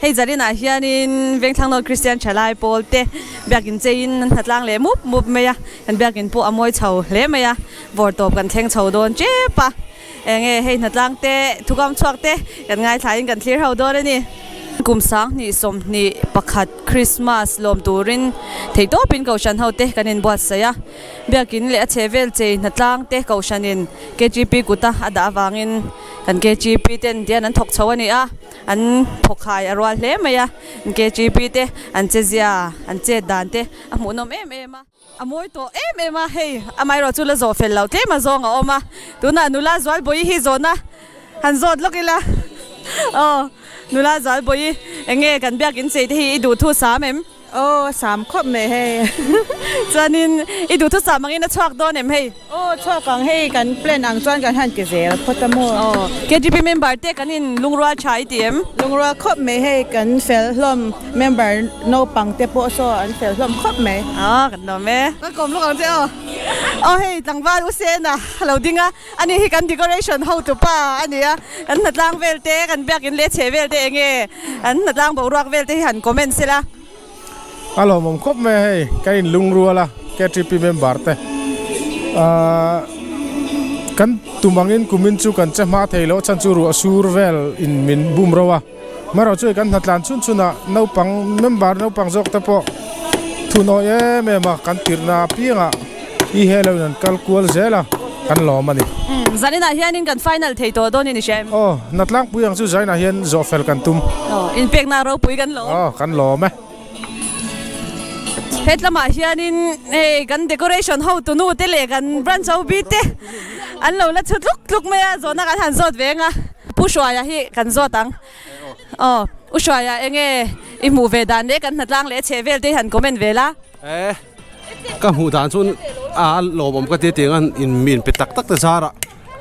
Hei zarinah hianin Vengthlang North Christian Thalai pawl te biakin cheiin an hnatlang leh mup mup mai a, kan biakin pawh a mawi chho hle mai a, vawrtawp kan thleng chho dawn tep a. Enge hei hnatlang te thukam chhuak te kan ngaithlain kan thlir ho dawn a ni. Kum 2021 Christmas lawm turin theihtawpin Kohhran ho te kan inbuatsaih a, biakin leh a chhe vel chei hnatlang te Kohhranin KGP kuta a dah avangin kan KGP ten tian an thawk chho a ni a, an thawkhai a rual hle mai a, KGP te an che zia an chet dan te a hmuhnawm em em a. A mawi tawh em em a, hei amaherawh chu la zawh fel lo tlem a zawng a awm a, tunah nula Zualbawi hi zawhna han zawt lawk ila aw nula Zualbawi eng nge kan biakin chei te hi i duhthu sam em? Aw sam khawp mai hei. Chuanin i duhthu sam angin a chhuak dawn em hei? Aw chhuak ang hei kan plan ang chuan kan han ti zel phawt a maw. Aw KGP member te kan in lungrual tha i ti em? Lungrual khawp mai hei kan fel hlawm member naupang te pawh saw an fel hlawm khawp mai. Aw kan lawm e. Ka kawm lawk ang che aw. Aw hei tlangval U Sena a lo ding a, ani hi kan decoration hotu pa a ni a, kan hnatlang vel te kan biakin leh chhe vel te enge an hnatlang boruak vel te hi han comment sela. A lawmawm khawp mai a hei, ka in lungrual a KTP member te ahh kan tum angin kumin chu kan che hma thei loh chhan chu ruah sur vel in min bum ro a, marawh chu hei kan hnatlan chhun chhun ah naupang member naupang zawk te pawh thunawi em em a kan tirhna apiangah i he lo in an kal kual zel a kan lawm a ni. Umm zaninah hianin kan final thei tawh dawn in i hria em? Aw Natlangpui ang chu zainah hian zawh fel kan tum. Aw inpekna ropui kan lawm. Aw kan lawm e. Hetlamah hianin hei kan decoration hotunu te leh kan branch OB te an lo la chhu tluk tluk mai a zawhna kan han zawt ve ang a. Pu Hruaia hi kan zawt ang. Aw U Hruaia enge i hmuh ve dan leh kan hnatlang leh chheh vel te hi han comment ve la. E ka hmuh dan chuan a lawmawm ka ti a tiang a in min pe tak tak te zarah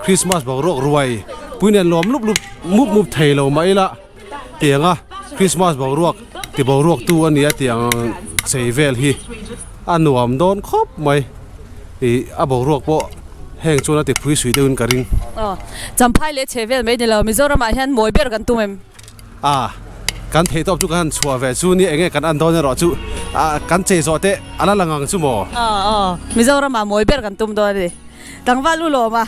Christmas boruak ruai pui nen lawm lup lup mup mup thei lo mah ila. Tianga Christmas boruak ti boruak tu a nia tiang chei vel hi a nuam dawn khawp mai ih a boruak pawh heng chuan a ti phui sui deuhin ka ring. Aw Champhai leh chhe vel mai ni lo Mizoramah hian mawi ber kan tum em? A kan theih tawp chu kan han chhuah ve chu nia enge kan an dawn erawh chu ah kan chei zawh te a la lang ang chu maw? Aw aw Mizoramah mawi ber kan tum dawn a ni. Tlangval u lawm a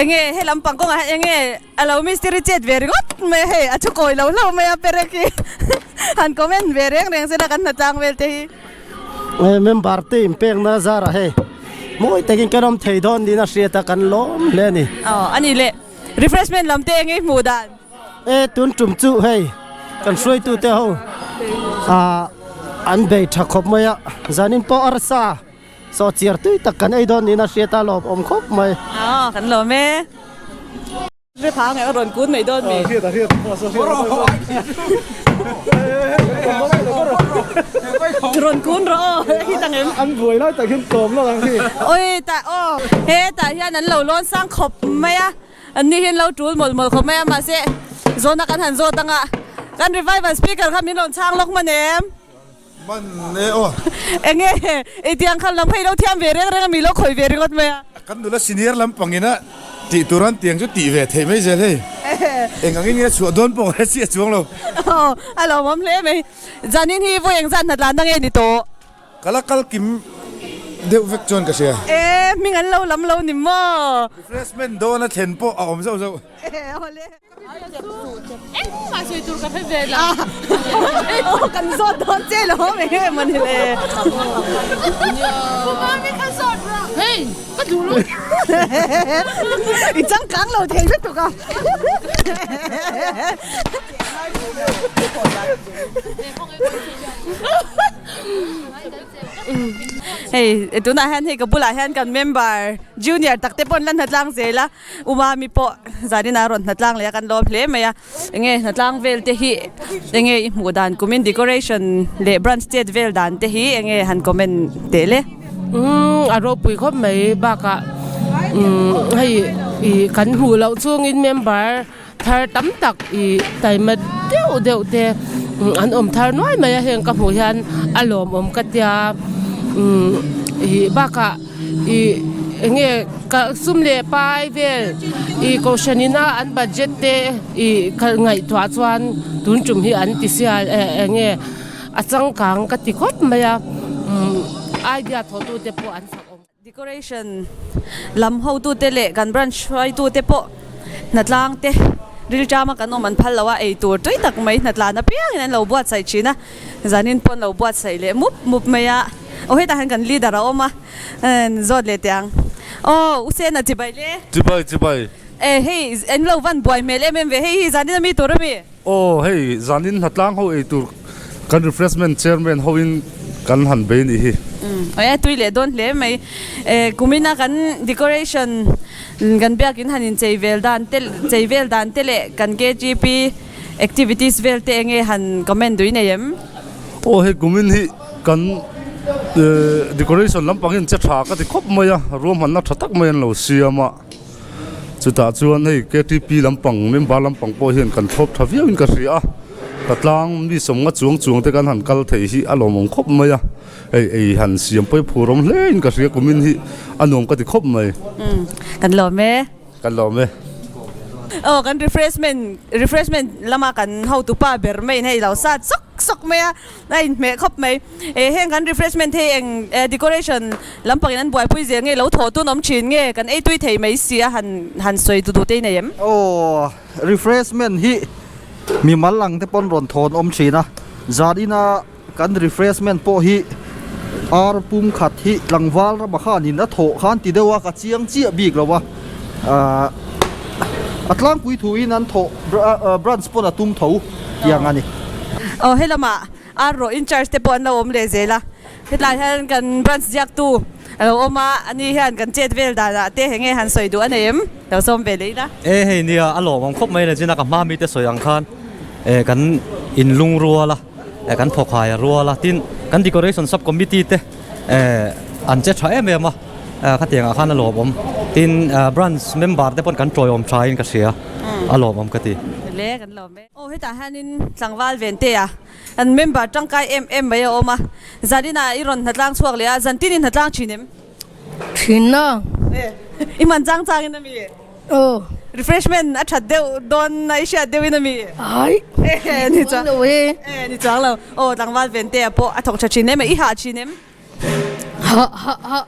enge he lampang kawngah hian enge A lo mistiri chet ve ringawt mai a hei, a thu kawi lo hlauh mai a perek hi han comment ve reng reng sela kan hnatlang vel te hi. Hei member te inpekna zarah hei mawi takin kan awm thei dawn niin a hriat a kan lawm hle a ni. Aw a ni le, refreshment lam te eng i hmuh dan? E tun tum chu hei kan hruaitu te ho ah an bei tha khawp mai a, zanin pawh arsa saw chiar tui tak kan ei dawn niin a hriat a lawm awm khawp mai. Aw kan lawm e. Hre phang eh a rawn kun mai dawn mi. Rawn kun rawh aw hi tang em. An buai lai tak hian tlawm lawk ang hi. Oi tah aw hetah hian an lo lawn sang khawp mai a, an ni hian lo tul mawlh mawlh khawp mai a mahse zawhna kan han zawt anga kan revival speaker kha min rawn chhang lawk hman em. Man e aw. Enge i tiang khan lam kha i lo thiam ve reng reng a mi lo khawi ve ringawt mai a. Kan nula senior lampangin a tih tur an tiang chu tih ve theih mai zel hei. Eng angin nge chhuah dawn pawh ka hre chiah chuang lo. Aw a lawmawm hle mai. Zanin hi vawi engzat hna tlan na nge ni tawh? Ka la kal kim deuh vek chuan ka hria. E hming an lo lam lo ni maw? Refreshment dawn a thlen pawh a awm zauh zauh. Engmah sawi tur ka hre ve lo. Aw kan zawt dawn che lo eng nge maw ni le. Mami kha zawt rawh. Hei ka duh lo. I changkang lo thei lutuk a. Hei tunah hian hei ka bulah hian kan member junior tak te pawh an la hnatlang zel a. U Mami pawh zanin a rawn hnatlang leh a kan lawm hle mai a, enge hnatlang vel te hi enge i hmuh dan kumin decoration leh branch chet vel dan te hi enge han comment teh le. Umm a ropui khawp mai bakah umm hei ih kan hmuh loh chungin member thar tam tak ih taima deuh deuh te an awm thar nuai mai a heng ka hmuh hian a lawmawm ka tia umm ih bakah ih. enge ka sum leh pai vel ih kohhran ina an budget te ih kal ngaihtuah chuan tun tum hi an ti sial eh enge a changkang ka ti khawp mai a umm idea thawhtu te pawh an fak awm. Decoration lam hotute leh kan branch hruaitute pawh hnatlang te rilṭama kan awm an phal lo a, eitur tui tak mai hnatlan apiangin an lo buatsaih thin a, zanin pawh an lo buatsaih leh mup mup mai a, aw hetah hian kan leader a awm a, zawt leh teh ang. Aw U Sena chibai le. Chibai chibai. E hei an lo van buai hmel em em ve, hei hi zanin ami tur ami? Aw hei zanin hnatlang ho eitur kan refreshment chairman hoin kan han bei nih hi. Aw e tui leh dawn hle mai. E kumina kan decoration kan biakin han inchei vel dan te chei vel dan te leh kan KGP activities vel te enge han comment dui nei em? Aw hei kumin hi kan decoration lampang hi an che tha ka ti khawp mai a, ruahmanna tha tak mai an lo siam a. Chutah chuan hei ktp lampang member lampang pawh hian kan thlawp tha viau in ka hria a, ka tlang mi sawmnga chuang chuang te kan han kal thei hi a lawmawm khawp mai a, hei ei han siam pawi phur awm hle in ka hria kumin hi a nuam ka ti khawp mai. Kan lawm e. Kan lawm e. Aw kan refreshment refreshment lama kan hotupa ber mai in hei lo sat sawk sawk mai a. A inhmeh khawp mai. E heng kan refreshment hi eng decoration lampangin an buaipui zel nge lo thawh tun awm thin nge kan ei tui thei mai si a han han sawi duh duh te i nei em? Aw refreshment hi mimal ang te pawn rawn thawn awm thin a, zan ina kan refreshment pawh hi ar pum khat hi tlangval rama khanin a thawh khan ti deuh a ka chiang chiah bik lo a, ahh a tlangpui thuin an thawh branch pawn a tum tho tiang a ni. Aw helamah ar rawh in charge te pawh an lo awm leh zel a, hetlai hian kan branch ziaktu a lo awm a, ani hian kan chet vel danah te enge han sawi duh a nei em? Lo sawm ve leh ila. E hei nia a lawmawm khawp mai le chin a ka hma mite sawi ang khan e kan inlung rual a e kan thawkhai a rual a tin kan decoration sub committee te e an che tha em em a khatiangah khan a lawmawm tin branch member te pawn kan tawiawm tha in ka hria a lawmawm ka ti. Le kan lawm e. Aw hetah hianin tlangval ven te a an member tangkai em em mai a awm a, Zaninah i rawn hnatlang chhuak leh a, zantin i hnatlang thin em? Thin a. I hman chang chang in a mi? Aw. Refreshment a that deuh dawn a i hriat deuh in a mi? Ai. Ni chuang lo e. Ni chuang lo. Aw tlangval ven te a pawh a thawk tha thin em a, i hah thin em? Hah hah hah.